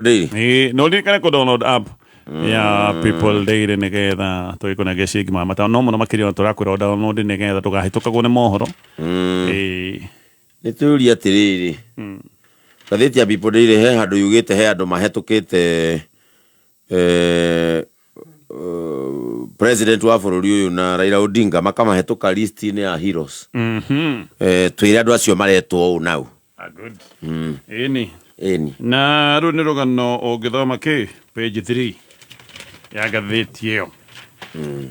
Daily. Ĩĩ, no ririkane kũ download app ya People Daily nĩgetha tũgĩkũnengia ciringi 500, no mũno makĩria tũrakwĩra download nĩgetha ndũgahĩtũkagwo nĩ mohoro. Ĩĩ. Nĩ tũrie atĩrĩrĩ, ngathĩti ya People Daily he handũ yugĩte he andũ mahetũkĩte president wa bũrũri ũyũ na Raila Odinga, makamahetũka list-inĩ ya heroes. Twĩre andũ acio maretwo ũũ nau. Ah, good. Ĩni. Ĩni. Na rũu nĩ rũgano ũngĩthoma kĩ page 3 ya ngathĩti ĩyo.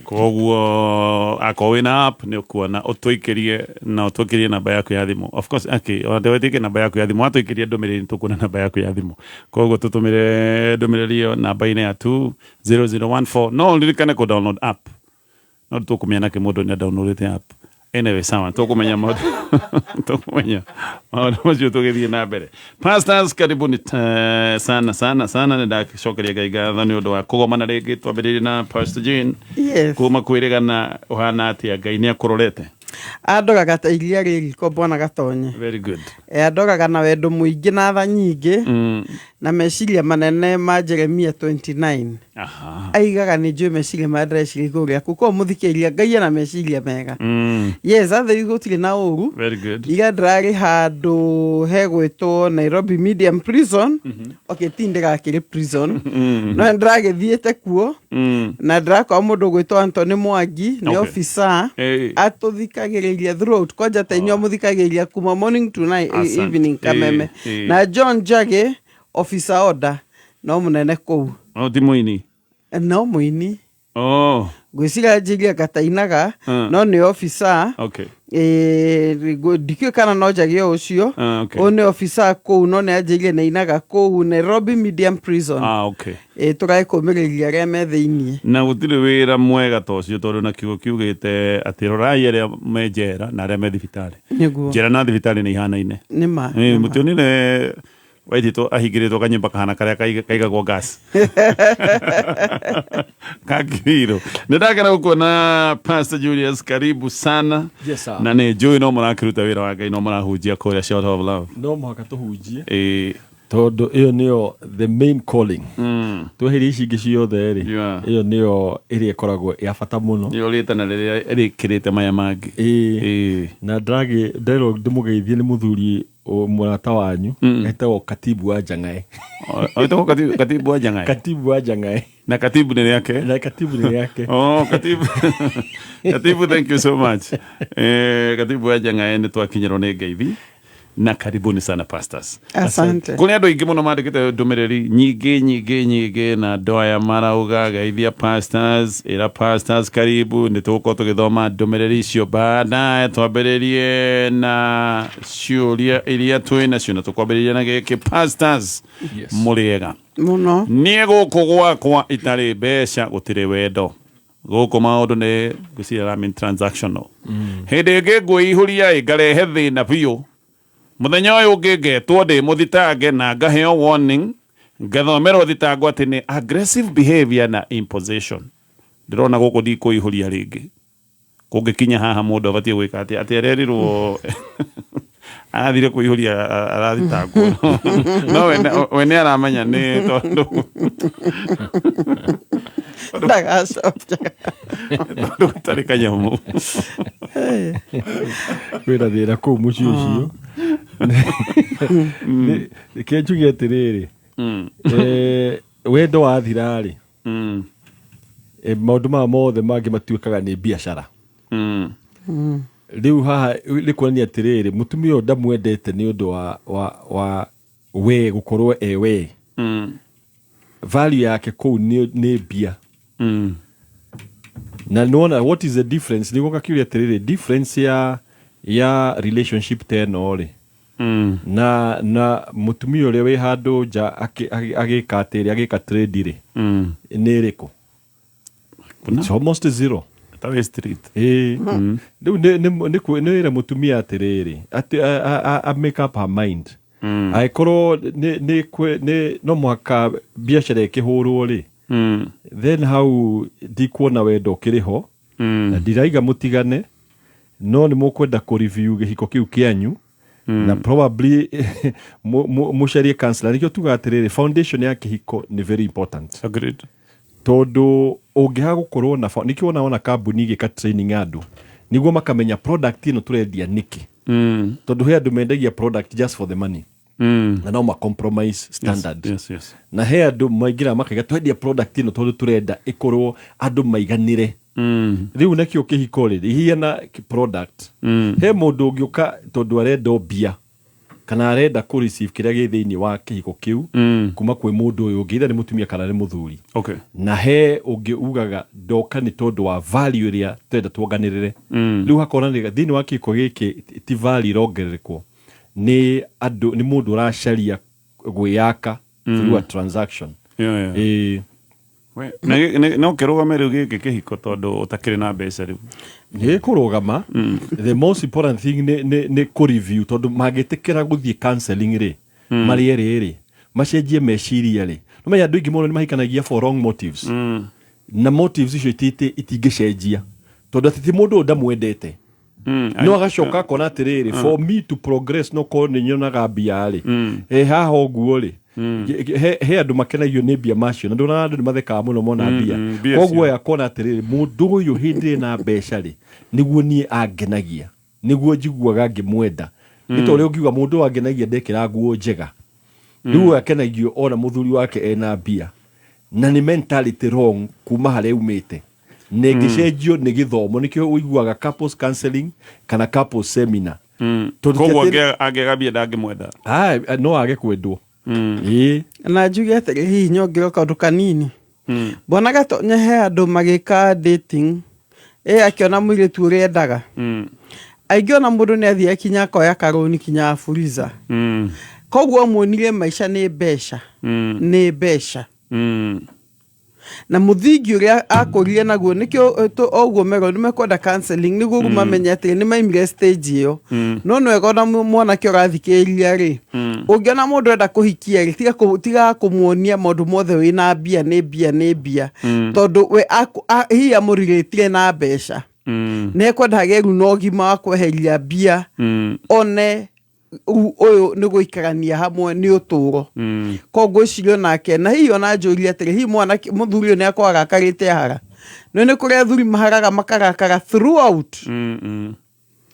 Koguo akorwo wĩna app nĩ ũkuona ũtũikĩrie na ũtũikĩrie namba yaku ya thimũ. Of course, okay, ona ndĩwĩtĩkie namba yaku ya thimũ, watũikĩria ndũmĩrĩri nĩ tũkuona namba yaku ya thimũ. Koguo tũtũmĩre ndũmĩrĩri ĩyo namba-inĩ ya 20014, no ũririkane kũ download app. No tũkũmenya nake mũndũ nĩ downloadĩte app. Anyway, sawa, tũkũmenya maũndũ, tũkũmenya maũndũ macio tũgĩthiĩ na mbere. Pastors, karibuni sana sana sana. Nĩ ndacokeria Ngai ngatho nĩ ũndũ wa kũgomana rĩngĩ. Twambĩrĩirie na Pastor Jane. Yes. Kuma kwĩrĩgana, ũhana atĩa? Ngai nĩ akũrorete? Andoraga ta iria rĩ riko, mbona gatonye. Very good. Andoraga na wendo mũingĩ na tha nyingĩ na meciria manene ma Jeremia 29. Aigaga nĩ njũĩ meciria marĩa ndĩreciria igũrũ rĩaku. Koguo mũthikĩrĩria, Ngai ena meciria mega. Yes, athe gũtirĩ na ũru. Very good. Ira ndĩrarĩ handũ hegwĩtwo Nairobi Medium Prison. Okay, ti ndĩrakĩrĩ prison, no ndĩragĩthiĩte kuo na ndĩrakora mũndũ ũgwĩtwo Anthony Mwangi nĩ officer. Atũthikagĩrĩria throughout, kwanja ta inyuĩ mũthikagĩrĩria kuma morning to night, evening kameme. Na John Njagĩ, officer order, no mũnene kũu. Oh, ti mũini? No mũini. Oh. Ngwĩciria njiria gatainaga. No nĩ officer. Ndikĩũĩ kana no Njagĩ o ũcio. Ah, okay. Ũyũ nĩ officer kũu, no nĩ anjĩrire nĩ ainaga kũu Nairobi Medium Prison. Ah, okay. Tũraĩ kũmĩrĩria arĩa me thĩiniĩ. Na gũtirĩ wĩra mwega ta ũcio, tondũ na kiugo kiugĩte atĩ rorai arĩa me njera na arĩa me thibitarĩ. Nĩguo. Njera na thibitarĩ nĩ ihanaine. Nĩ ma. Mũtionire Waititũ ahingĩrĩtwo kanyũmba kahana karĩa kaigagwo gas kakiriro? Nĩ ndakena gũkuona, Pastor Julius, karibu sana. Yes, sir. Na nĩ njũĩ no mũrakĩruta wĩra wa Ngai, no mũrahunjia kũrĩa Shelter of Love. No mũhaka tũhunjie, tondũ ĩyo nĩyo the main calling. Tweheria ici ingĩ ciothe rĩ, ĩyo nĩyo ĩrĩa ĩkoragwo ya bata mũno. Nĩyo rĩtana rĩrĩa rĩkĩrĩte maya mangĩ. Ĩĩ. Na ndĩragĩ nderwo ndĩmũgeithie nĩ mũthuri mũrata wanyu etagwo Katibu wa Njang'ae. Oitagwo Katibu wa Njang'ae? Katibu wa Njang'ae. Na Katibu nĩ rĩake? Na Katibu nĩ rĩake. Oh, Katibu. Katibu, thank you so much. Katibu wa Njang'ae, nĩ twakinyĩrwo nĩ ngeithi na karibuni sana, pastors. Asante. Kũrĩ andũ aingĩ mũno mandĩkĩte ndũmĩrĩri nyingĩ nyingĩ nyingĩ, na andũ aya marauga geithia pastors, ĩra pastors karibu. Nĩ tũgũkorwo tũgĩthoma ndũmĩrĩri icio baadaye. Twambĩrĩrie na ciũria iria twĩ nacio, na tũkwambĩrĩria na gĩkĩ. Pastors, Yes. mũrĩega? Mũno. Niĩ gũkũ gwakwa itarĩ mbeca gũtirĩ wendo. Gũkũ maũndũ nĩ ngwĩciria I mean transactional. Hĩndĩ ĩngĩ ngwĩihũria ĩ ngarehe thĩna biũ. Mũthenya ũyũ ũngĩ ngetwo ndĩ mũthitange na ngaheo warning, ngathomerwo thitango atĩ nĩ aggressive behavior na imposition. Ndĩrona gũkũ ndikũihũria rĩngĩ. Kũngĩkinya haha mũndũ abatiĩ gwĩka atĩa? Atĩ arerirwo arathire kũihũria arathitangwo, no we nĩ aramenya nĩ tondũ Ndagacokia. Tondũ gũtarĩ kanyamũ. Kwĩna thĩna kũu mũciĩ ũcio. Reke njuge atĩrĩrĩ, wendo wathira-rĩ, maũndũ maya mothe mangĩ matuĩkaga nĩ biacara. Rĩu haha nĩ kuonania atĩrĩrĩ, mũtumia ũyũ ndamwendete nĩ ũndũ wa we gũkorwo e we. Value yake kũu nĩ mbia. Na nĩwona what is the difference? Nĩguo ngakĩũria atĩrĩrĩ, difference ya relationship ta ĩno rĩ, na mũtumia ũrĩa wĩ handũ nja agĩka atĩrĩ, agĩka trade rĩ, nĩ ĩrĩkũ? It's almost zero. Ta wĩ street. Ĩĩ, rĩu nĩ wĩre mũtumia atĩrĩrĩ, atĩ a make up her mind. Angĩkorwo nĩ no mũhaka biacara ĩkĩhũrwo rĩ, then hau ndikuona wendo ũkĩrĩ ho. Na ndiraiga mũtigane, no nĩ mũkwenda kũ review gĩhiko kĩu kĩanyu. Na probably mũcarie counselor. Nĩkĩo tugaga atĩrĩrĩ, foundation ya kĩhiko nĩ very important. Agreed. Tondũ ũngĩaga gũkorwo na nĩkĩo wona kambuni igĩka training andũ nĩguo makamenya product ĩno tũrendia nĩkĩ, tondũ he andũ mendagia product just for the money na no ma compromise standard. Na he andũ maingĩra makaiga twendia product ĩno tondũ tũrenda ĩkorwo andũ maiganĩre. Rĩu nakĩo kĩhiko rĩ ihiana product. He mũndũ ũngĩũka tondũ arenda o mbia kana arenda kũ receive kĩrĩa gĩ thĩinĩ wa kĩhiko kĩu kuma kwĩ mũndũ ũyũ ũngĩ, either nĩ mũtumia kana nĩ mũthuri. Na he ũngĩ ugaga ndoka nĩ tondũ wa value ĩrĩa tũrenda tuonganĩrĩre. Rĩu hakona nĩ thĩinĩ wa kĩhiko gĩkĩ ti value irongererekwo, nĩ andũ, nĩ mũndũ ũracaria gwĩyaka through a transaction. Ĩĩ. No kĩrũgame rĩu gĩkĩ kĩhiko tondũ ũtakĩrĩ na mbeca rĩu? Nĩ kũrũgama. The most important thing nĩ kũ review, tondũ mangĩtĩkĩra gũthiĩ counseling rĩ, marĩ erĩ rĩ, macenjie meciria rĩ, nĩmenya andũ aingĩ mũno nĩ mahikanagia for wrong motives, na motives icio itingĩcenjia tondũ atĩ ti mũndũ ũyũ ndamwendete, no agacoka akona atĩrĩrĩ, for me to progress no korwo nĩ nyonaga mbia rĩ, haha ũguo rĩ, he andũ makenagio nĩ mbia macio, na ndũnaga andũ nĩ mathekaga mũno mona mbia. Mbia. Koguo Cio. Akona atĩrĩrĩ, mũndũ ũyũ hĩndĩ ĩna mbeca rĩ, nĩguo niĩ angenagia, nĩguo njiguaga ngĩmwenda. Nĩ ta ũrĩa ũngiuga mũndũ ũyũ angenagia ndekĩra nguo njega. Rĩu ũyũ akenagio ona mũthuri wake ena mbia, na nĩ mentality wrong kuma harĩa umĩte, na ĩngĩcenjio nĩ gĩthomo. Nĩkĩo ũiguaga couples counseling kana couples seminar. Tondũ ti Koguo atĩ angĩaga mbia ndangĩmwenda? Ah, no age kwendwo, ĩĩ. Na njuge atĩrĩ, hihi nyongerwo kaũndũ kanini. Mbona gatonye he andũ magĩka dating, ĩ akĩona mũirĩtu ũrĩa endaga, aingĩ ona mũndũ nĩ athiĩ akinya akoya karũni kinya Fuliza. Koguo amuonirie maica nĩ mbeca, nĩ mbeca. Na mũthingi ũrĩa akũrire naguo nĩkĩo ũguo merwo nĩ mekwenda counseling nĩguo rĩu mamenye atĩ nĩ maimire stage ĩyo. No nĩ wega ona mwanake ũrathikĩrĩria rĩ, ũngĩona mũndũ enda kũhikia rĩ, tiga kũmuonia maũndũ mothe wĩna mbia, nĩ mbia, nĩ mbia, tondũ we hihi amũrirĩtire na mbeca, nĩ ekwenda hagĩe rĩu na ũgima wa kweheria mbia, one rĩu ũyũ nĩ gũikarania hamwe, nĩ ũtũro. Koguo ngwĩciria onake, na hihi ona njũrie atĩrĩ, hihi mwanake mũthuri ũyũ nĩ akorwo arakarĩte ahara? Nĩ kũrĩ athuri maharaga makarakara throughout.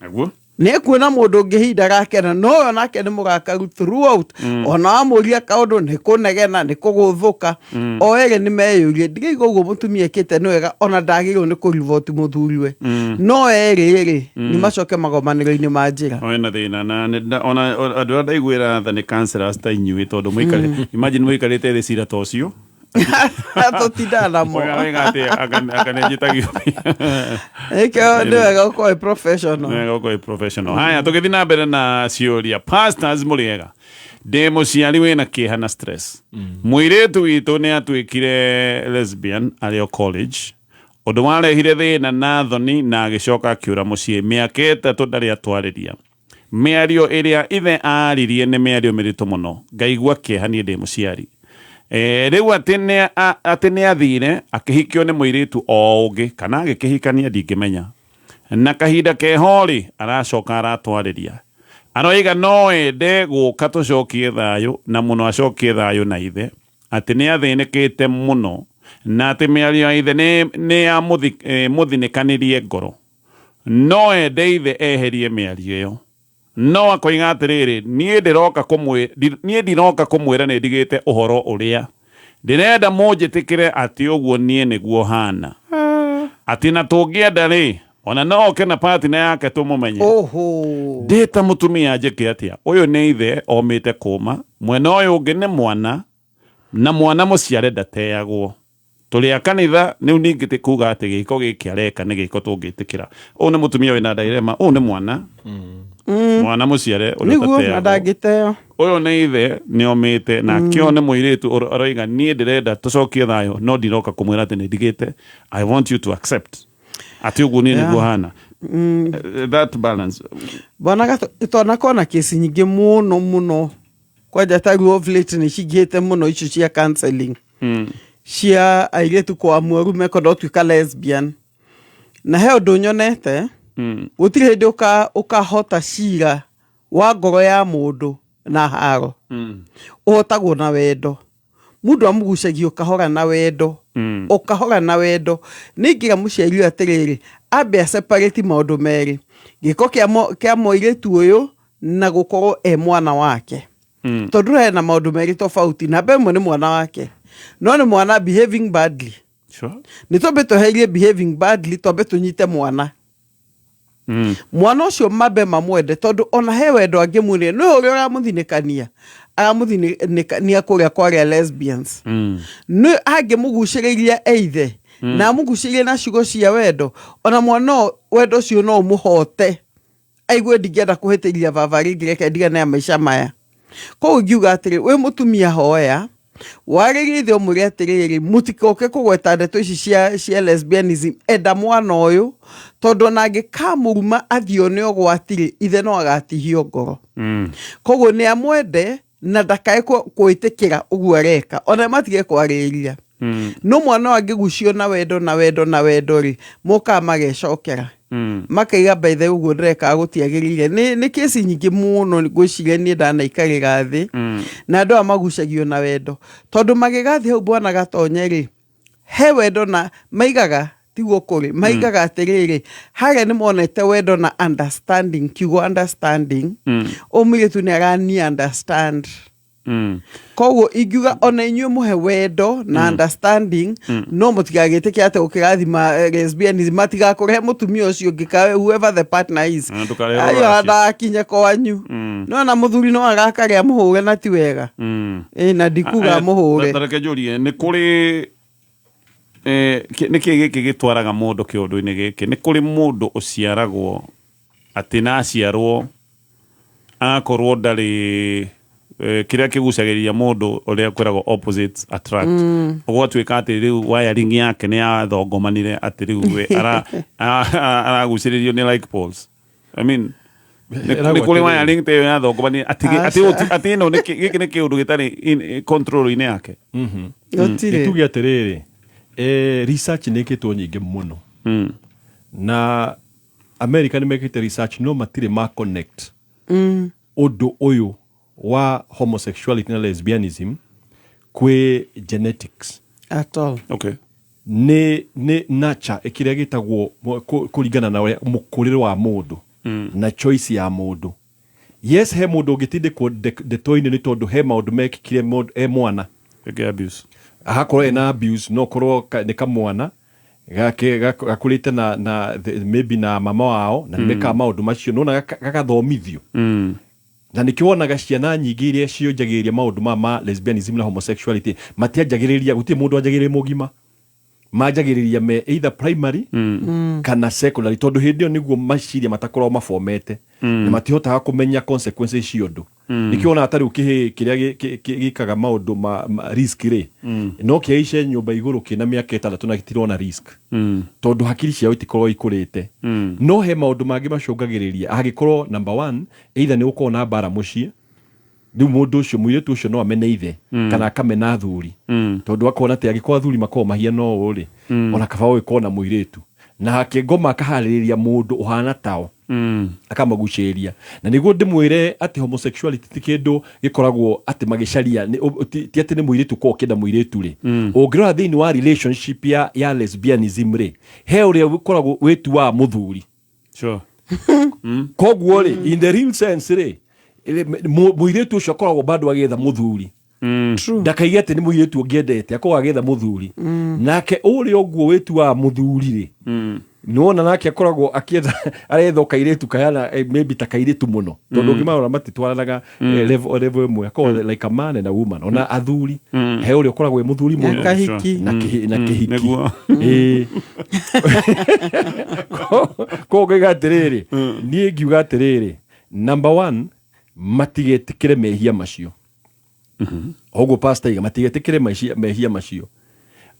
Naguo. Nĩ ekuona mũndũ ũngĩ hihi ndarakena, no ũyũ onake nĩ mũrakaru throughout. Ona wamũria kaũndũ nĩ kũnegena, nĩ kũgũthũka. O erĩ nĩ meyũrie. Ndiraigua ũguo mũtumia ekĩte nĩ wega, ona ndagĩrĩirwo nĩ kũriboti mũthuriwe, no erĩ rĩ, nĩ macoke magomanĩro-inĩ ma njĩra. Wĩna thĩna na ona andũ arĩa ndaiguĩra tha nĩ counselors ta inyuĩ, tondũ mũikare, imagine mũikarĩte thĩ cira ta ũcio. Tũtindaga namo. Wega atĩ anga nĩnjĩtagio. Nĩkĩo nĩ wega ũkorwo wĩ professional. Wega ũkorwo wĩ professional. Haya, tũgĩthiĩ na mbere na ciũria. Pastors, mũrĩega? Ndĩ mũciari wĩna kĩeha na stress. Mũirĩtu witũ nĩ atuĩkire lesbian arĩ o college, ũndũ warehire thĩna na thoni, na agĩcoka akĩũra mũciĩ. Mĩaka 3 ndarĩ atwarĩria. Mĩario ĩrĩa ithe aririe nĩ mĩario mĩritũ mũno, ngaigua kĩeha niĩ ndĩ mũciari. Rĩu atĩ nĩ athire akĩhikio nĩ mũirĩtu o ũngĩ kana agĩkĩhikania ndingĩmenya, na kahinda keho rĩ, aracoka aratwarĩria, aroiga no ende gũka tũcokie thayũ, na mũno acokie thayũ na ithe, atĩ nĩ athĩnĩkĩte mũno na atĩ mĩario ya ithe nĩ yamũthinĩkanirie ngoro. No ende ithe eherie mĩario ĩyo, no akoiga atĩrĩrĩ, niĩ ndiroka kũmwĩra nĩ ndigĩte ũhoro ũrĩa ndĩrenda mũnjĩtĩkĩre atĩ ũguo niĩ nĩguo hana, atĩ na tũngĩenda rĩ, ona no oke na partner yake tũmũmenye. Oho. Ndĩ ta mũtumia njĩke atĩa? Ũyũ nĩ ithe omĩte kũma, mwena ũyũ ũngĩ nĩ mwana, na mwana mũciare ndateagwo. Tũrĩ a kanitha nĩu, ningĩ ti kuga atĩ gĩko gĩkĩ areka nĩ gĩko tũngĩtĩkĩra. Ũyũ nĩ mũtumia wĩna dilemma, ũyũ nĩ mwana, mwana mũciare ũrĩa Nĩguo na ũtateagwo. Ndangĩteo. Ũyũ nĩ ithe nĩ omĩte, na kĩo nĩ mũirĩtu aroiga niĩ ndĩrenda tũcokie thayũ, no ndiroka kũmwĩra atĩ nĩ ndigĩte. I want you to accept atĩ ũguo niĩ nĩguo hana. That balance. Bwana, twanakona kesi nyingĩ mũno mũno, kwanja ta rĩu of late nĩ cingĩhĩte mũno icio cia counseling cia airĩtu kwamua rĩu mekwenda gũtuĩka lesbian. Na he ũndũ nyonete, gũtirĩ hĩndĩ ũkahota cira. Wa ngoro ya mũndũ na haro ũhotagwo na wendo. Mũndũ amũgucagia kahora na wendo, o kahora na wendo. Nĩ ingĩra mũciari ũyũ atĩrĩrĩ, ambe a separate maũndũ merĩ, gĩko kĩa mũirĩtu ũyũ na gũkorwo e mwana wake, tondũ hena maũndũ merĩ tofauti. Namba ĩmwe nĩ mwana wake, no nĩ mwana behaving badly. Nĩ twambe tweherie behaving badly, twambe tũnyite mwana. Mwana ũcio mambe mamwende, tondũ ona he wendo angĩmuonia, nĩ ũrĩa ũramũthinĩkania, aramũthinĩkania kũrĩa kwarĩa lesbians. Nĩ angĩmũgucĩrĩria eithe na amũgucĩrĩrie na ciugo cia wendo, ona mwana ũyũ wendo ũcio no ũmũhote, aigue, "Ndingĩenda kũhĩtĩria baba rĩngĩ, reke ndigane na maica maya." Koguo ingiuga atĩrĩ, wĩ mũtumia, hoya warĩrie ithe, ũmwĩre atĩrĩrĩ, mũtikoke kũgweta ndeto ici cia lesbianism. Enda mwana ũyũ, tondũ ona angĩkamũruma athiĩ one ũgwati rĩ, ithe no agatihio ngoro. Koguo nĩ amwende na ndakae kwĩtĩkĩra ũguo areka, ona matige kwarĩrĩria. No mwana ũyũ angĩgucio na wendo na wendo na wendo rĩ, mokaga magecokera, makaiga, "By the way, ũguo ndĩrekaga gũtiagĩrĩire." Nĩ kesi nyingĩ mũno ngwĩciria niĩ ndanaikarĩra thĩ na andũ aya magucagio na wendo, tondũ magĩgathiĩ hau bwana gatonye rĩ, he wendo na maigaga tiguo kũrĩ, maigaga atĩrĩrĩ, harĩa nĩ monete wendo na understanding. Kiugo understanding, ũyũ mũirĩtu nĩ arani understand. Koguo ingiuga ona inyuĩ mũhe wendo na understanding, no mũtigagĩtĩke atĩ ũkĩrathima lesbianism, matigakũrehe mũtumia ũcio ũngĩ ka whoever the partner is. Ah, ndũkarehe Ayo rũracio. Ndakinye kwanyu. No na mũthuri no arakare amũhũre na ti wega. Ĩ na ndikuga amũhũre. Ta reke njũrie, nĩ kũrĩ nĩ kĩĩ gĩkĩ gĩtwaraga mũndũ kĩũndũ-inĩ gĩkĩ? Nĩ kũrĩ mũndũ ũciaragwo atĩ na aciarwo agakorwo ndarĩ kĩrĩa kĩgucagĩrĩria mũndũ, ũrĩa kwĩragwo opposites attract, ũgatuĩka atĩ rĩu wiring yake nĩ yathongomanire, atĩ rĩu we aragucĩrĩrio nĩ like poles, I mean, Ĩragwo nĩ kũrĩ atĩrĩrĩ. wiring ta ĩyo yathongomanire atĩ Aca. atĩ ĩno gĩkĩ nĩ kĩũndũ gĩtarĩ control-inĩ yake? Gũtirĩ. Tuge atĩrĩrĩ, research nĩ ĩkĩtwo nyingĩ mũno na America nĩ mekĩte research, no matirĩ ma connect ũndũ ũyũ wa homosexuality na lesbianism kwĩ genetics. At all. Nĩ nature, kĩrĩa gĩtagwo kũringana na ũrĩa mũkũrĩre wa mũndũ na choice ya mũndũ. Yes, he mũndũ ũngĩtindĩkwo ndeto-inĩ nĩ tondũ he maũndũ mekĩkire e mwana. Ĩngĩ abuse. Ahakorwo ena abuse, no korwo nĩ kamwana gake gakũrĩte na maybe na mama wao na nĩmekaga maũndũ macio, nona gagathomithio. Na nĩkĩo wonaga ciana nyingĩ iria cionjagĩrĩria maũndũ ma lesbianism na homosexuality matianjagĩrĩria, gũtirĩ mũndũ anjagĩrĩria mũgima, manjagĩrĩria me either primary kana secondary, tondũ hĩndĩ ĩyo nĩguo meciria matakoragwo mabomete na matihotaga kũmenya consequences cia ũndũ. Nĩkĩo wonaga ta rĩu kĩhĩ kĩrĩa gĩkaga maũndũ ma risk rĩ, no kĩaice nyũmba igũrũ kĩna mĩaka 6 na gĩtirona risk, tondũ hakiri ciao itikoragwo ikũrĩte. No he maũndũ mangĩ macũngagĩrĩria, angĩkorwo number one, either nĩ gũkorwo na mbara mũciĩ, rĩu mũndũ ũcio, mũirĩtu ũcio no amene ithe kana akamena athuri, tondũ akona atĩ angĩkorwo athuri makoragwo mahiana ũũ rĩ, ona kaba gũgĩkorwo na mũirĩtu na akĩngoma akaharĩrĩria mũndũ ũhana tao, akamagucĩrĩria. Na nĩguo ndĩmwĩre atĩ homosexuality ti kĩndũ gĩkoragwo atĩ magĩcaria ti atĩ nĩ mũirĩtu korwo ũkĩenda mũirĩtu rĩ. Ũngĩrora thĩinĩ wa relationship ya lesbianism rĩ, he ũrĩa ũkoragwo wĩtuaga mũthuri. Koguo rĩ, in the real sense rĩ, mũirĩtu ũcio akoragwo bado agĩetha mũthuri. Ndakaige atĩ nĩ mũirĩtu ũngĩendete, akoragwo agĩetha mũthuri. Nake ũrĩa ũguo wĩtuaga mũthuri rĩ, nĩwona nake akoragwo akĩetha, aretha o kairĩtu kahana maybe ta kairĩtu mũno, tondũ ũngĩmarora matitwaranaga level ĩmwe. Akoragwo like a man and a woman. Ona athuri, he ũrĩa ũkoragwo wĩ mũthuri mũno Na kahiki. Na kĩhiki. Nĩguo. Ĩĩ. Koguo ngaiga atĩrĩrĩ, niĩ ngiuga atĩrĩrĩ, number one, matigetĩkĩre mehia macio. Ũguo pastor iga, matigetĩkĩre mehia macio.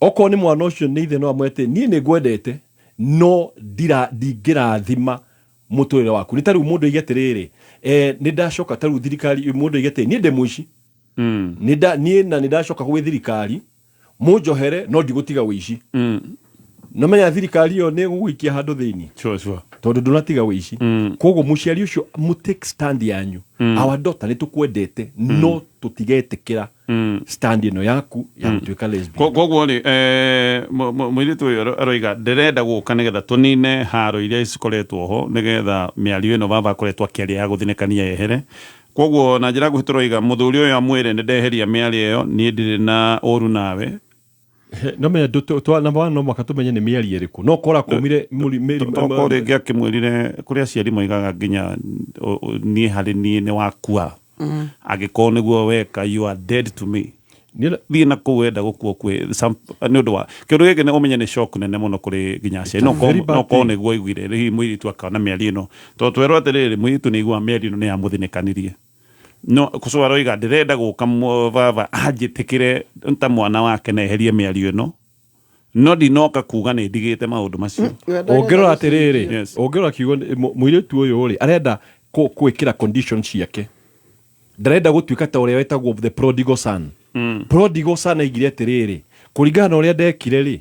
Okorwo nĩ mwana ũcio, nĩ ithe, no amwete, "Niĩ nĩ ngwendete, no ndingĩrathima mũtũrĩre waku." Nĩ ta rĩu mũndũ aige atĩrĩrĩ, nĩ ndacoka, ta rĩu thirikari, mũndũ aige atĩrĩ, "Niĩ ndĩ mũici. Niĩ na nĩ ndacoka gwĩ thirikari, mũnjohere, no ndigũtiga ũici." No menya thirikari ĩyo nĩ ĩgũgũikia handũ thĩinĩ. Sure, sure. Tondũ ndũnatiga wĩici. Koguo mũciari ũcio mũ take stand yanyu. Our daughter, nĩ tũkwendete, no tũtigetĩkĩra stand ĩno yaku ya gũtuĩka lesbian. Koguo rĩ, mũirĩtu ũyũ aroiga ndĩrenda gũka nĩgetha tũnine haro iria cikoretwo ho, nĩgetha mĩario ĩno baba akoretwo akĩaria ya gũthinĩkania yehere. Koguo na njĩra nguhĩ tũroiga mũthuri ũyũ amwĩre nĩ ndeheria mĩario ĩyo, niĩ ndirĩ na ũru nawe. No menya number one, no mwaka tũmenye nĩ mĩario ĩrĩkũ, no kora kũmire. Tokorwo rĩngĩ akĩmwĩrire kũrĩ aciari moigaga nginya niĩ harĩ niĩ nĩ wakua, angĩkorwo nĩguo weka, you are dead to me, thiĩ na kũu wenda gũkua kwĩ nĩ ũndũ wa kĩũndũ gĩkĩ. Nĩ ũmenye nĩ shock nene mũno kũrĩ nginya aciari. No Very bad no korwo thing. Nĩguo aiguire hihi mũirĩtu akona mĩario ĩno, tondũ twerwo atĩrĩrĩ, mũirĩtu nĩ aiguaga mĩario ĩno nĩ yamũthinĩkanirie, no kũco aroiga ndĩrenda gũka baba anjĩtĩkĩre ta mwana wake na eherie mĩario ĩno, no ndinoka kuga nĩ ndigĩte maũndũ macio. Ũngĩrora atĩrĩrĩ, ũngĩrora kiugo mũirĩtu ũyũ rĩ, arenda gwĩkĩra condition ciake. Ndarenda gũtuĩka ta ũrĩa wetagwo the prodigal son. Prodigal son aigire atĩrĩrĩ, kũringana na ũrĩa ndekire rĩ,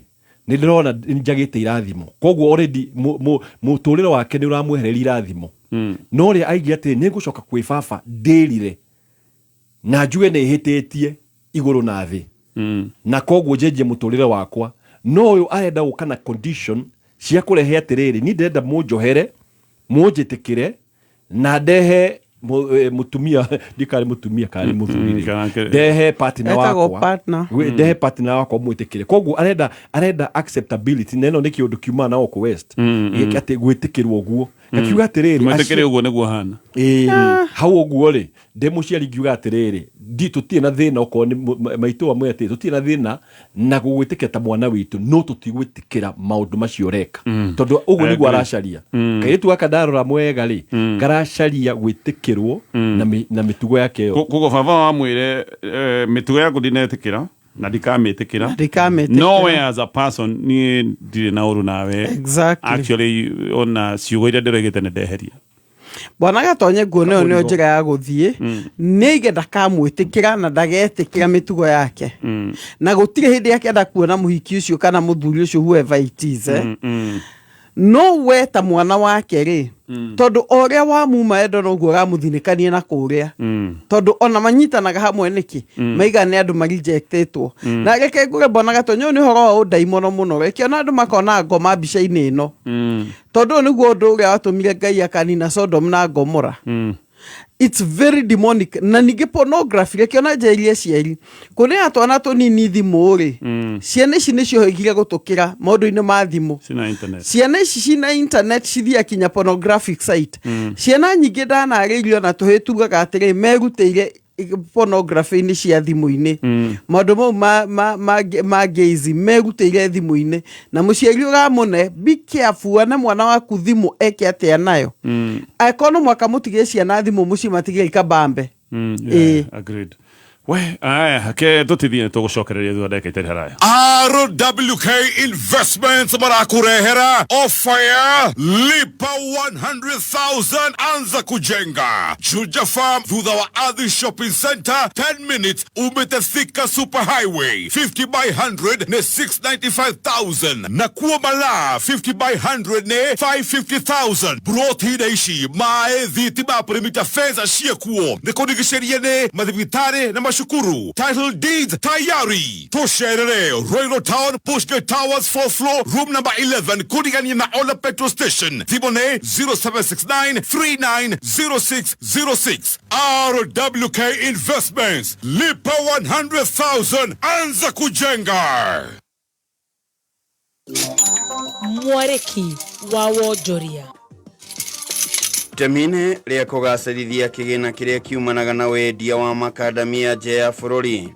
nĩ ndĩrona njagĩte irathimo. Koguo already mũtũrĩre wake nĩ ũramwehereria irathimo. No ũrĩa aigire atĩrĩ, nĩ ngũcoka kwĩ baba ndĩrire na njuge nĩ hĩtĩtie igũrũ na thĩ, na koguo njenjie mũtũrĩre wakwa. No ũyũ arenda gũka na condition cia kũrehe atĩrĩrĩ, niĩ ndĩrenda mũnjohere, mũnjĩtĩkĩre na ndehe mũtumia, ndikarĩ mũtumia karĩ mũthuri rĩ. Ndehe partner Etagwo wakwa. Partner. Ndehe partner wakwa mwĩtĩkĩre. Koguo arenda acceptability, na ĩno nĩ kĩũndũ kiumaga na gũkũ West. Gĩkĩ atĩ gwĩtĩkĩrwo ũguo, gakiuga atĩrĩrĩ, mwĩtĩkĩre ũguo nĩguo hana. Ĩĩ, hau ũguo rĩ, ndĩ mũciari ngiuga atĩrĩrĩ, ndi tũtirĩ na thĩna, okorwo nĩ maitũ amwe atĩ tũtirĩ na thĩna na gũgwĩtĩkĩra ta mwana witũ, no tũtigwĩtĩkĩra maũndũ macio ũreka, tondũ ũguo I nĩguo agree. Aracaria. Kairĩtu gaka ndarora mwega rĩ, karacaria gwĩtĩkĩrwo na mĩtugo yake ĩyo. Koguo baba wamwĩre, mĩtugo yaku ndinetĩkĩra na ndikamĩtĩkĩra. Ndikamĩtĩkĩra. No we as a person, niĩ ndirĩ na ũru nawe. Actually, ona ciugo iria ndĩroigĩte nĩ ndeheria. Bwana Gatonye, nguona ĩyo nĩyo njĩra ya gũthiĩ. Nĩ aige ndakamwĩtĩkĩra na ndagetĩkĩra mĩtugo yake, na gũtirĩ hĩndĩ akenda kuona mũhiki ũcio kana mũthuri ũcio, whoever it is, eh? No we ta mwana wake rĩ, tondũ o ũrĩa wamuma endo noguo ũramũthinĩkania na kũrĩa, tondũ ona manyitanaga hamwe nĩkĩ maiga nĩ andũ marijectĩtwo. Na reke ngũre, Bwana Gatonye, ũyũ nĩ ũhoro wa ũndaimono mũno. Reke ona andũ makona ngoma mbica-inĩ ĩno, tondũ ũyũ nĩguo ũndũ ũrĩa watũmire Ngai akanina Sodom na Gomora. It's very demonic. Na ningĩ pornography, reke ona njerie aciari, kũnea twana tũnini thimũ rĩ, ciana ici nĩciohĩgire gũtũkĩra maũndũ-inĩ ma thimũ. Cina internet. Ciana ici cina internet, cithiaga kinya pornographic site. Ciana nyingĩ ndanarĩirio na tũhĩ tugaga atĩrĩ, merutĩire pornography-inĩ cia thimũ-inĩ, maũndũ mau ma gays merutĩire thimũ-inĩ. Na mũciari ũramũne, be careful ane mwana waku thimũ eke atĩa nayo. Angĩkorwo no mwaka mũtigĩre ciana thimũ mũciĩ, matigĩre ikabambe. Yeah, agreed. We aya ke tũtithie, nĩ tũgũcokereria thutha ndagĩka itarĩ haraya. RWK Investments marakurehera ofa ya lipa 100,000 anza kujenga. Juja Farm, thutha wa Ardhi Shopping Center, 10 minutes umete Thika Super Highway. 50 by 100 ne 695,000, na kuo Malaa 50 by 100 ne 550,000. Broti ici mae thitima, perimeter fence ciekuo, nĩ kũrigicĩrie nĩ mathibitarĩ na macukuru. Title deeds tayari. Tũcerere Royal Town, Bushgate Towers, 4th floor, room number 11, kũrigania na Ola petrol station. Thimũ nĩ 0769 390606. RWK Investments, lipa 100,000, anza kujenga. Mwarĩki wa wonjoria. Itemi-inĩ rĩa kũgacĩrithia kĩgĩna kĩrĩa kiumanaga na wendia wa makandamia nja ya bũrũri,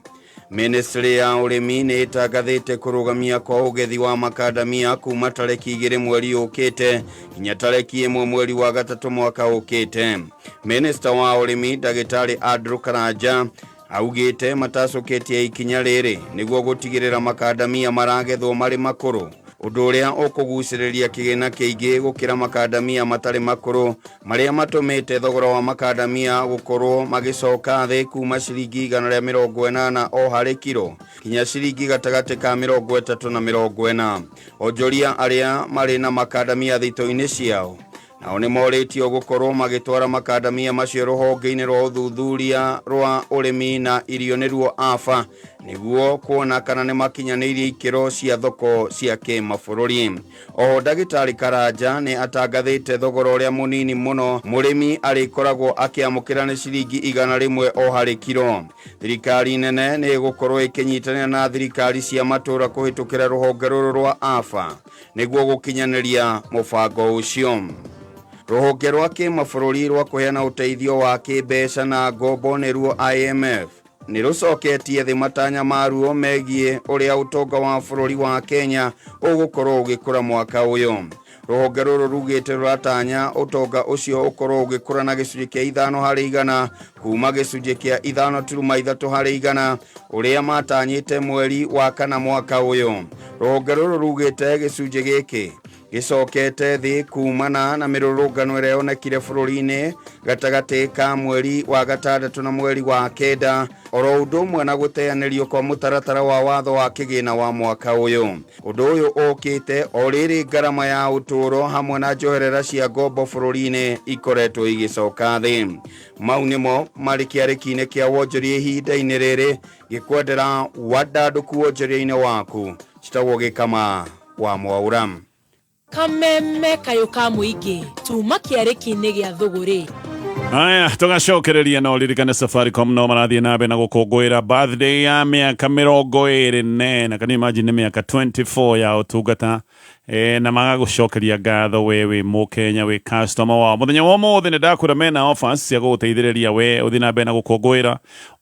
Ministry ya ũrĩmi nĩ ĩtangathĩte kũrũgamia kwa ũgethi wa makandamia kuma tarĩki 2 mweri ũkĩte nginya tarĩki 1 mweri wa gatatũ mwaka ũkĩte. Minista wa ũrĩmi ndagĩtarĩ Andrew Karanja augĩte matacũkĩtie ikinya rĩrĩ nĩguo gũtigĩrĩra makandamia maragethwo marĩ makũrũ. Ũndũ ũrĩa ũkũgucĩrĩria kĩgĩna kĩingĩ gũkĩra makandamia matarĩ makũrũ marĩa matũmĩte thogora wa makandamia gũkorwo magĩcoka thĩ kuma ciringi 180 o harĩ kiro kinya ciringi gatagatĩ ka 30 na 40. Onjoria arĩa marĩ na makandamia thito-inĩ ciao nao nĩ morĩtio gũkorwo magĩtwara makandamia macio rũhonge-inĩ rwa ũthuthuria rwa ũrĩmi na irio nĩruo AFA nĩguo kuona kana nĩ makinyanĩirie ikĩro cia thoko cia kĩmabũrũri. Oho ndagĩtarĩ Karanja nĩ atangathĩte thogora ũrĩa mũnini mũno mũrĩmi arĩkoragwo akĩamũkĩra nĩ ciringi 100 o harĩ kiro. Thirikari nene nĩ ĩgũkorwo ĩkĩnyitanĩra na thirikari cia matũũra kũhĩtũkĩra rũhonge rũrũ rwa AFA nĩguo gũkinyanĩria mũbango ũcio. Rũhonge rwa kĩmabũrũri rwa kũheana ũteithio wa kĩmbeca na ngombo nĩruo IMF nĩ rũcoketie thĩ matanya maruo megiĩ ũrĩa ũtonga wa bũrũri wa Kenya ũgũkorwo ũgĩkũra mwaka ũyũ. Rũhonge rũrũ rugĩte rũratanya ũtonga ũcio ũkorwo ũgĩkũra na gĩcunjĩ kĩa 5% kuma gĩcunjĩ kĩa 5.3% ũrĩa matanyĩte mweri wa kana mwaka ũyũ. Rũhonge rũrũ rugĩte gĩcunjĩ gĩkĩ gĩcokete thĩ kumana na mĩrũrũngano ĩrĩa yonekire bũrũri-inĩ gatagatĩ ka mweri wa gatandatũ na mweri wa kenda oro ũndũ ũmwe na gũteanĩrio kwa mũtaratara wa watho wa kĩgĩna wa mwaka ũyũ. Ũndũ ũyũ ũkĩte o rĩrĩ ngarama ya ũtũũro hamwe na njoherera cia ngombo bũrũri-inĩ ikoretwo igĩcoka thĩ. Mau nĩmo marĩ kĩarĩki-inĩ kĩa wonjoria ihinda-inĩ rĩrĩ gĩkwendera wandandũku wonjoria-inĩ waku. Citagwo Gĩkama wa Mwaura. Kameme kayũ ka mũingĩ tuma kĩarĩki-inĩ gĩa thũgũrĩ. Aya, tũgacokereria na ũririkane Safaricom no marathiĩ na mbere na gũkũngũĩra birthday ya mĩaka 24. Can you imagine nĩ mĩaka 24 ya ũtungata na magagũcokeria ngatho we wĩ mũkenya wĩ customer wao. Mũthenya wa ũmũthĩ nĩ ndakwĩra mena offers cia gũgũteithĩrĩria we ũthiĩ na mbere na gũkũngũĩra.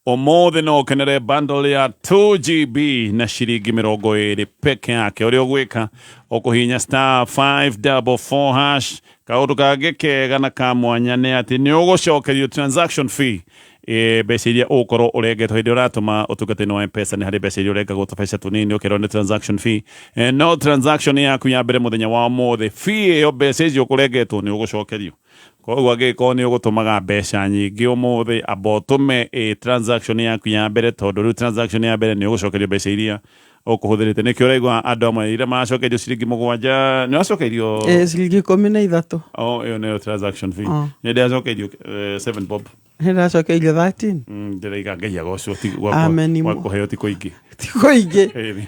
Ũmũthĩ no ũkenere bundle ya 2 GB na ciringi 20 peke yake. Ũrĩa ũgwĩka ũkũhihinya *544#. Kaũndũ kangĩ kega na ka mwanya nĩ atĩ nĩ ũgũcokerio transaction fee, mbeca iria ũgũkorwo ũrengetwo hĩndĩ ũratũma ũtungata-inĩ wa M-Pesa. Nĩ harĩ mbeca iria ũrengagwo tũbeca tũnini ũkerwo nĩ transaction fee, no transaction yaku ya mbere mũthenya wa ũmũthĩ, fee ĩyo, mbeca icio ũkũrengetwo, nĩ ũgũcokerio. Koguo angĩgĩkorwo nĩ ũgũtũmaga mbeca nyingĩ ũmũthĩ, amba ũtũme transaction yaku ya mbere, tondũ rĩu transaction ya mbere nĩ ũgũcokerio mbeca iria ũkũhũthĩrĩte. Nĩkĩo ũraigua andũ amwe iria maracokerio ciringi 7 nĩ wacokeirio. Ciringi 13. Oh, ĩyo nĩyo transaction fee. Nĩ ndĩracokeirio 7 bob. Nĩ ndacokeirio 13. Ndĩraiga Ngai agocwo ti Amen. Gwa kũheo ti kũingĩ. Ti kũingĩ. Ĩni.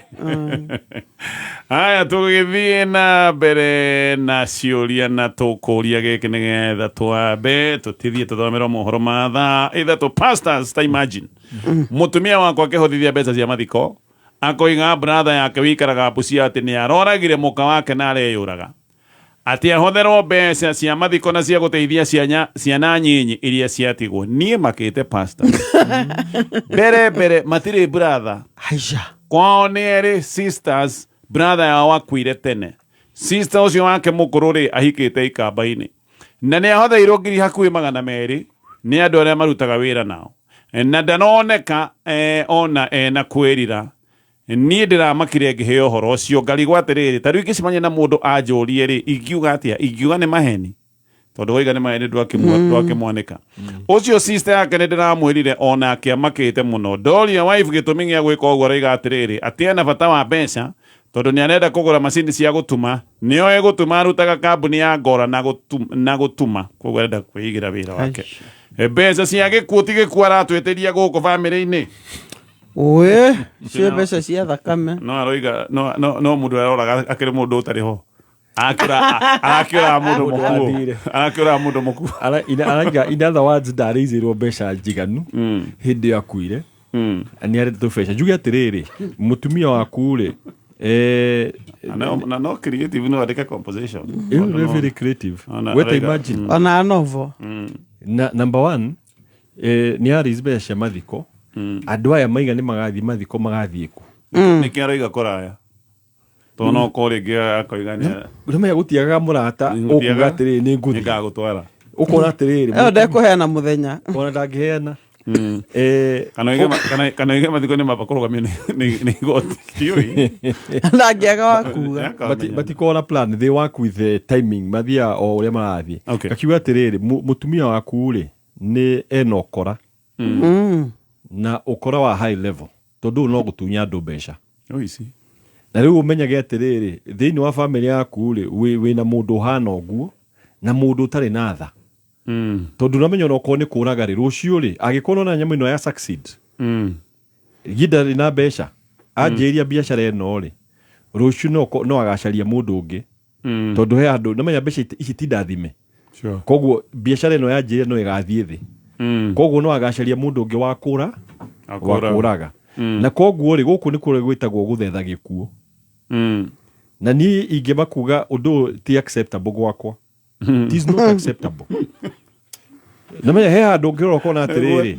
Haya, tũgĩthiĩ na mbere na ciũria na tũkũria gĩkĩ nĩgetha twambe tũtithie tũthomerwo mohoro ma thaa 3. Pastors, ta imagine mũtumia wakwa akĩhũthithia mbeca cia mathiko, akoiga brother yake wikaraga Busia atĩ nĩ aroragire mũka wake na areyũraga, atĩ ahotherwo mbeca cia mathiko na cia gũteithia ciana nyinyi iria ciatigwo. Niĩ makĩte, pastor, mbere mbere matirĩ brother. Aisha. Kwao nĩ erĩ sisters, brother yao akuire tene. Sister ũcio wake mũkũrũ rĩ ahikĩte ikamba-inĩ na nĩ ahotheirwo ngiri hakuhĩ 200 nĩ andũ arĩa marutaga wĩra nao na ndanoneka ona ena kwĩrira. Niĩ ndĩramakire ngĩheo ũhoro ũcio, ngarigwo atĩrĩrĩ, ta rĩu ingĩcemania na mũndũ anjũrie rĩ, ingiuga atĩa? Ingiuga nĩ maheni? Tondũ waiga nĩ maheni, ndwakĩmwanĩka ũcio sister yake. Nĩ ndĩramwĩrire onake amakĩte mũno. Ndoria wife gĩtũmi gĩa gwĩka ũguo, araiga atĩrĩrĩ, atĩ ena bata wa mbeca tondũ nĩ arenda kũgũra macini cia gũtuma, nĩo egũtuma, arutaga kambuni ya ngora na gũtuma, koguo arenda kwĩigĩra wĩra wake. Mbeca cia gĩkuũ ti gĩkuũ aratwĩtĩria gũkũ bamĩrĩ-inĩ. Ũĩ cio mbeca cia thakame. No aroiga no mũndũ aroraga akĩrĩ mũndũ ũtarĩ ho, arakĩũraga mũndũ Mũndũ mũkuũ. wathire. Arakĩũraga mũndũ mũkuũ. Araiga in other words ndarĩicĩrwo mbeca njiganu hĩndĩ ĩyo akuire, nĩ arenda tũbeca. Njuge atĩrĩrĩ, mũtumia waku rĩ, Na no creative, no andĩke composition. Ĩyo nĩ very creative. Ona Weta imagine. Ona novo. Na number one, nĩ arĩ mbeca cia mathiko, andũ aya maiga nĩ magathiĩ mathiko, magathiĩ kũ? Nĩkĩ aroiga kũraya? Tondũ no korwo rĩngĩ akoiga nĩ Nĩmenya gũtiagaga mũrata ũkuga atĩrĩrĩ, nĩ ngũthiĩ. Nĩngagũtwara. Ũkona atĩrĩrĩ, ĩyo ndekũheana mũthenya. Ona ndangĩheana. Kana oige mathiko nĩ mamba kũrũgamio nĩ igoti, ndiũĩ. Ndangĩaga wa kuga. Matikoragwo na plan, they work with the timing, mathiaga o ũrĩa marathiĩ. Akiuga atĩrĩrĩ, mũtumia waku rĩ, nĩ ena ũkora na ũkora wa high level, tondũ ũyũ no gũtunya andũ mbeca. Ũici. Na rĩu ũmenyage atĩrĩrĩ, thĩinĩ wa famĩlĩ yaku rĩ, wĩna mũndũ ũhana ũguo na mũndũ ũtarĩ na tha, tondũ ũramenya onokorwo nĩ kũraga rĩ, rũciũ rĩ, angĩkorwo nona nyamũ ĩno ya succeed, ginda rĩ na mbeca anjĩrĩria biacara ĩno rĩ, rũciũ no agacaria mũndũ ũngĩ, tondũ he andũ namenya mbeca ici ti ndathime. Koguo biacara ĩno yanjĩrĩria no ĩgathiĩ thĩ, koguo no agacaria mũndũ ũngĩ wa kũra wa kũraga. Na koguo rĩ, gũkũ nĩ kũrĩa gwĩtagwo gũthetha gĩkuũ. Na niĩ ingĩamba kuga ũndũ ũyũ ti acceptable gwakwa. It is not acceptable. Namenya he handũ ũngĩrora ũkona atĩrĩrĩ,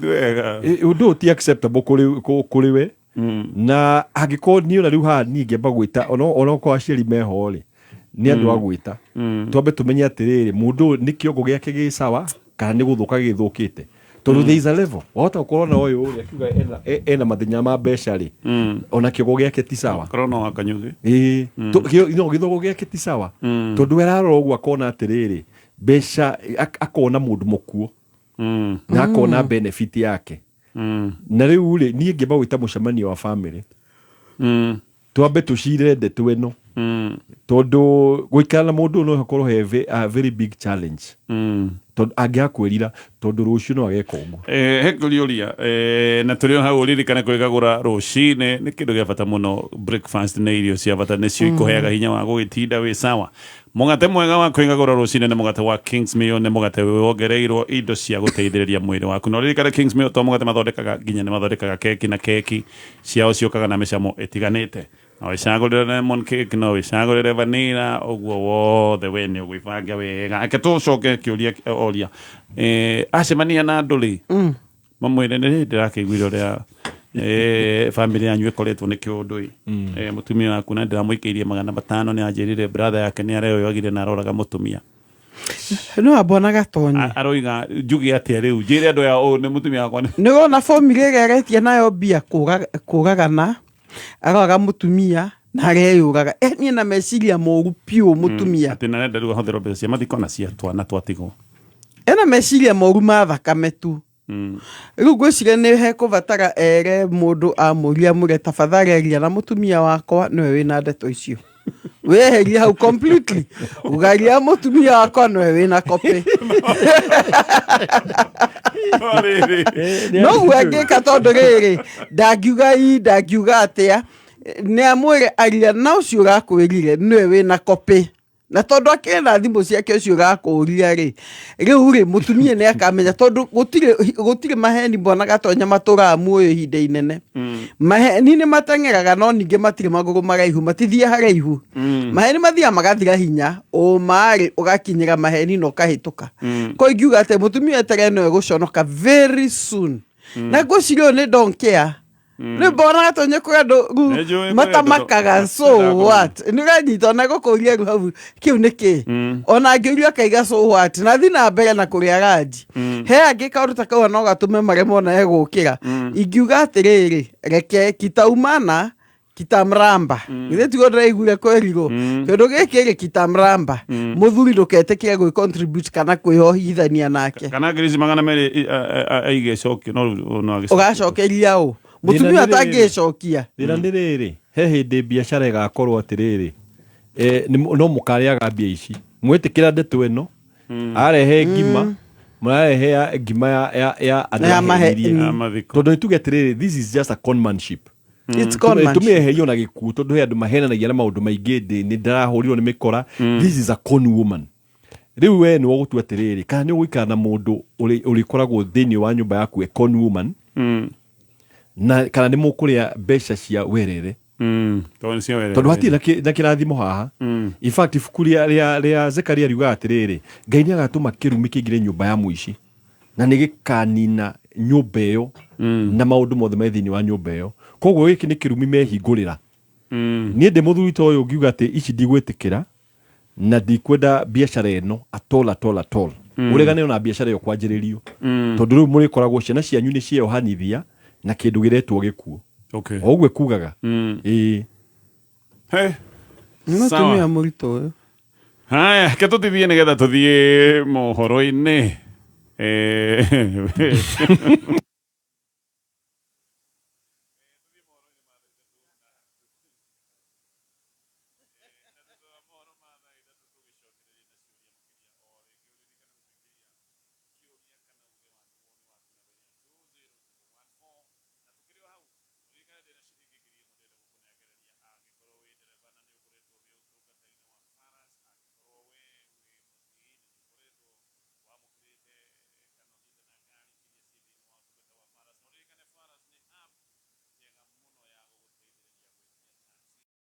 ũndũ ũyũ ti acceptable kũrĩ we. Na angĩkorwo niĩ ona rĩu haha niĩ ngĩamba gwĩta onokorwo aciari meho rĩ, nĩ andũ a gwĩta, twambe tũmenye atĩrĩrĩ, mũndũ ũyũ nĩ kĩongo gĩake gĩ sawa kana nĩ gũthũka gĩthũkĩte, tondũ there is a level wahota gũkorwo na ũyũ ũrĩa akiuga ena mathĩna ma mbeca rĩ, ona kĩongo gĩake ti sawa. Korwo no wakanyuthi. Ĩĩ, no gĩthogo gĩake ti sawa, tondũ we ararora ũguo akona atĩrĩrĩ, mbeca, akona mũndũ mũkuo na akona benefit yake. Na rĩu rĩ, niĩ ngĩamba gwĩta mũcemanio wa family, twambe tũcire ndeto ĩno, tondũ gũikara na mũndũ ũyũ no hakorwo he a very big challenge, tondũ angĩaga kwĩrira, tondũ rũciũ no ageka ũguo. He kũriũria na tũrĩ o hau, ũririkane kwĩgagũra rũcinĩ nĩ kĩndũ gĩa bata mũno. Breakfast nĩ irio cia bata, nĩcio ikũheaga hinya wa gũgĩtinda wĩ sawa. Mũgate mwega wa kwĩgagũra rũcinĩ nĩ mũgate wa Kingsmill, nĩ mũgate wongereirwo indo cia gũteithĩrĩria mwĩrĩ waku. Na ũririkane Kingsmill to mũgate mathondekaga, nginya nĩ mathondekaga keki, na keki ciao ciũkaga na mĩcamo ĩtiganĩte. No wĩcagũrĩre lemon cake, no wĩcagũrĩre vanilla, ũguo wothe we nĩ ũgwĩbanga wega. Reke tũcoke kĩũria oria, acemania na andũ rĩ, mamwĩre nĩ ndĩrakĩiguire ũrĩa bamĩrĩ yanyu ĩkoretwo nĩ kĩũndũ ĩ, mũtumia waku na ndĩramũikĩirie 500, nĩ anjĩrire brother yake nĩ areyoyagire na aroraga mũtumia. No ambona gatonye. Aroiga njuge atĩa rĩu, njĩre andũ aya ũũ nĩ mũtumia wakwa nĩ Nĩ wona bamĩrĩ ĩrĩa aretia nayo mbia kũragana, aroraga mũtumia na areyũraga. Niĩ na meciria moru piũ mũtumia. Atĩ narenda rĩu ahũthĩrwo mbeca cia mathiko na cia twana twatigwo. Ena meciria moru ma thakame tu. Rĩu ngwĩciria nĩ hekũbatara ere mũndũ amũria, amwĩre tafadhali aria na mũtumia wakwa, nĩwe wĩna ndeto icio, weherie hau completely, ugaria mũtumia wakwa nĩwe wĩna copy. Noguo angĩka, tondũ rĩrĩ, ndangiuga ii, ndangiuga atĩa, nĩ amwĩre aria na ũcio ũrakwĩrire, nĩwe wĩna copy, na tondũ akĩrĩ na thimũ ciake ũcio ũrakũria rĩ, rĩu rĩ, mũtumia nĩ akamenya, tondũ gũtirĩ maheni mbona gatonya matũraga muoyo ihinda inene. Maheni nĩ mateng'eraga, no ningĩ matirĩ magũrũ maraihu, matithiĩ haraihu. Maheni mathiaga magathira hinya, ũma rĩ, ũgakinyĩra maheni na ũkahĩtũka. Ko ingiuga atĩ mũtumia eterere, no egũconoka very soon, na ngwĩciria ũyũ nĩ don't care. Rĩu mbona gatonye kwĩ andũ rĩu Nĩ njũĩ kwĩ matamakaga. Andũ So what, nĩ ũranyita ona gũkũria rĩu hau kĩu nĩ kĩ, ona angĩũria akaiga so what, na thi na mbere na kũrĩa ranji. He angĩ kaũndũ ta kau no gatũme maremwo na egũkĩra. Ingiuga atĩrĩrĩ, reke kitaumana kitamramba, githĩ tiguo ndĩraiguire kwĩrirwo kĩndũ gĩkĩ rĩ, kitamramba. Mũthuri ndũketĩkĩre gwĩ contribute kana kwĩhohithania nake. Kana ngiri ici 200 aige cokio, no rĩu no agĩcokie. Ũgacokeria ũ mũtumia Thĩna nĩ rĩrĩ. atangĩcokia? Thĩna nĩ rĩrĩ, he hĩndĩ biacara ĩgakorwo atĩrĩrĩ, no mũkarĩaga mbia ici mwĩtĩkĩra ndeto ĩno, arehe ngima, mũrarehe ya ngima ya andũ Ya ahenirie. Ya mathiko. Tondũ nĩtuge atĩrĩrĩ, this is just a conmanship. It's conmanship. Tũmĩeherio na gĩkuũ, tondũ he andũ mahenanagia na maũndũ maingĩ, ndĩ nĩ ndarahũrirwo nĩ mĩkora. This is a con woman. Rĩu we nĩ wogũtua atĩrĩrĩ, kana nĩ ũgũikara na mũndũ ũrĩkoragwo thĩinĩ wa nyũmba yaku a con woman, na kana nĩ mũkũrĩa mbeca cia werere. Tondũ nĩcio werere. Tondũ hatirĩ na kĩrathimo haha. In fact, ibuku rĩa Zekaria riugaga atĩrĩrĩ, Ngai nĩ agatũma kĩrumi kĩingĩre nyũmba ya mũici na nĩ gĩkanina nyũmba ĩyo na maũndũ mothe me thĩinĩ wa nyũmba ĩyo. Koguo gĩkĩ nĩ kĩrumi mehingũrĩra. Niĩ ndĩ mũthuri ta ũyũ ngiuga atĩ ici ndigwĩtĩkĩra na ndikwenda biacara ĩno at all, at all, at all. Ũregane na biacara ĩyo kwanjĩrĩrio, tondũ rĩu mũrĩkoragwo ciana cianyu nĩ cieyohanithia na kĩndũ gĩretwo gĩkuũ. O ũguo kugaga, ĩĩ. Hey. Nĩ mũtumia mũritũ ũyũ. Haya, ke tũtithie nĩgetha tũthiĩ mohoro-inĩ.